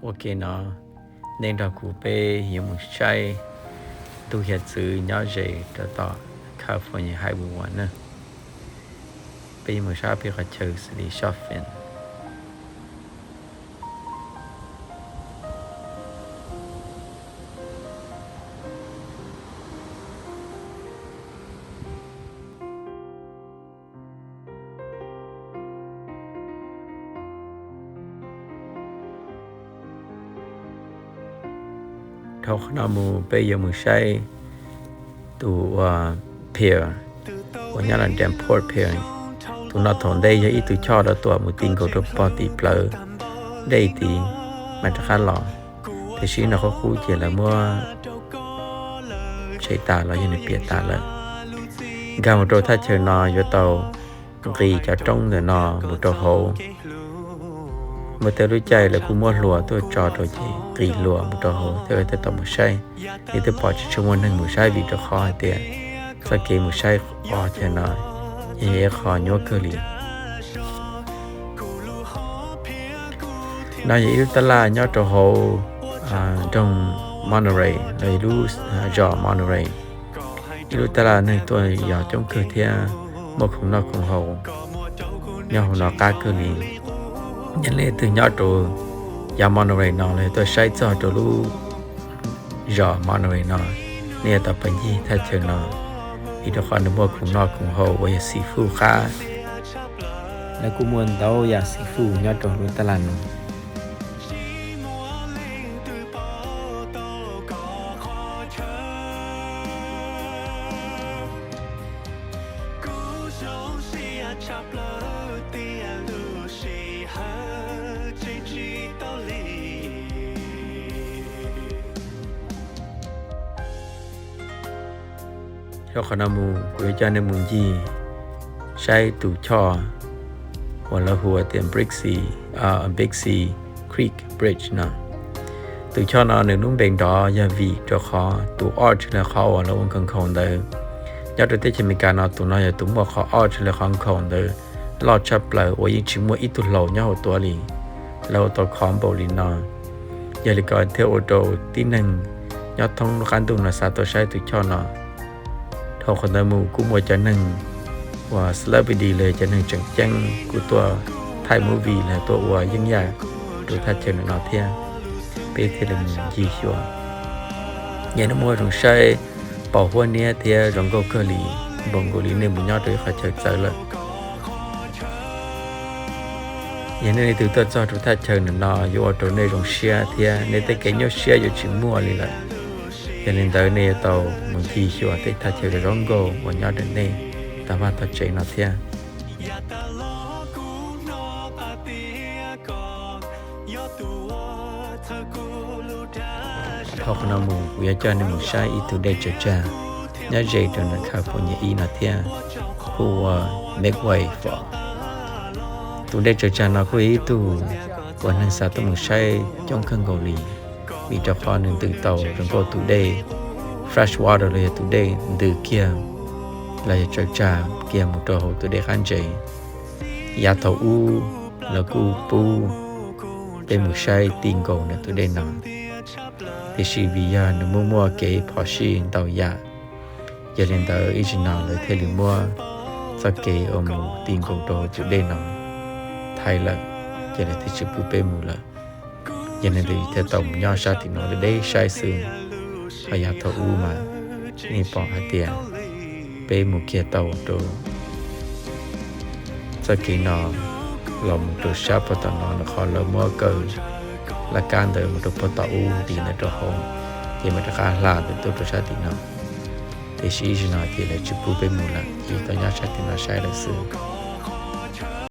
Ua ke no, nej nrog kuv peb yuav mus saib ntug hiav txwv nyob ze rau tom California Highway one na. Peb yuav mus saib peb qhov chaw xws li Sharp Fin. Dhau qhov no mus peb yuav mus saib tus uas pier uas nyob los Davenport Pier. Tus no thaum ntej yog ib tug choj lawv tuam mus ti nkaus rau pog tim plawv dej tid mas rov qab los, tiam sis no qub qub ces lawv muab tshem tas los yog nws piam tas lawm. Nkag mus rau thaj chaw no yuav tau nqis cov roob ntawm no mus rau hauv. Muaj tej lub caij lawv kuj muab hlua tuaj tso rau ces nqis hlua mus rau hauv thiab peb thiaj tau mus saib. Nej twb pom tsis tshua muaj neeg mus saib vim rau qhov hais tias txoj kev mus saib qhov chaw no yog ib qho nyuaj kawg li. No yog ib lub tab laj nyob rau hauv nroog Monterey los yog lub zos Monterey. Ib lub tab laj neeg tuaj yos coob kawg thiab muaj khoom noj khoom haus nyob hauv no qab kawg li. Yog leej twg nyob rau yav Monterey no los yog tuaj saib txog rau lub zos Monterey no, nej yuav tau pais ncig thaj chaw no, vim rau qhov nws muaj khoom noj khoom haus uas yog seafood qab. Lawv kuj muaj ntau yam seafood nyob rau lub tab laj no. Dhau qhov no mus kuv yuav coj nej mus ncig saib tus choj uas lawv hu tias Big Sea, Big Sea Creek Bridge no. Tus choj no nws lub npe nrov yog vim rau qhov tus arch los qhov uas lawv ua nkhaus nkhaus ntawd. Nyob rau teb chaws Amelikas no tus no yog tus muaj qhov arch los qhov nkhaus ntawd loj tshaj plaws uas yeej tsis muaj ib tug hlau nyob hauv tuav li. Lawv ua tau khov npaum li no, yog li ko thiaj ua rau tib neeg nyob thoob lub qab ntuj no xav tau saib tus choj no. Dhau qhov ntawd mus kuj muaj cov neeg uas celebrity los yog cov neeg tseem ceeb kuj tuaj thaij movie los tuaj ua yeeb yaj rau thaj chaw no thiab. Peb thiaj li mus ncig xyuas. Yog nej muaj zoo saib, pom huab niab thiab zoo nkauj kawg li, npaum nkaus li nej mus nyob rau ib qhov chaw txawv lawm. Yog nej leej twg tuaj txog rau thaj chaw no yuav ua rau nej zoo siab thiab nej tej kev nyuaj siab yuav tsis muaj li lawm. Yog li ntawd nej yuav tau mus ncig xyuas tej thaj chaw zoo nkauj uas nyob rau nej tog vaj tog tsev no thiab. Dhau qhov no mus kuv yuav coj nej mus saib ib tug dej tsaws tsag nyob ze rau ntawm California ib no thiab, hu ua Midway Falls. Tus dej tsaws tsag no kuj yog ib tug uas neeg xav tuaj mus saib coob kawg nkaus li, vim rau qhov nws ntws tau zoo nkauj tus dej, fresh water los yog tus dej ntws kiag los yog tsaws tsag kiag mus rau hauv tus dej qab ntses. Yav thaum ub lawv kuj pub peb mus saib ti nkaus ntawm tus dej no, tiam sis vim yog nws muaj muaj kev phom sij ntau yam, yog li ntawd ib zaug no lawv thiaj li muab txoj kev uas mus ti nkaus rau tus dej no thaiv lawm, ces lawv thiaj tsis pub peb mus lawm. Yog li ntawd thiaj tau mus nyob sab tim no deb deb saib xwb. Ho yav thaum ub mas nej pom hais tias peb mus kiag tau rau txoj kev no los mus rau sab puag tom no, qhov lawv muab kaw laj kab ntawd mus rau puag tom ub nti ntawd rau hauv, ces mam rov qab hla ntawd tuaj rau sab tim no. Tiam sis ib zaug no ces lawv tsis pub peb mus lawm, ces tau nyob sab tim no saib lawm xwb.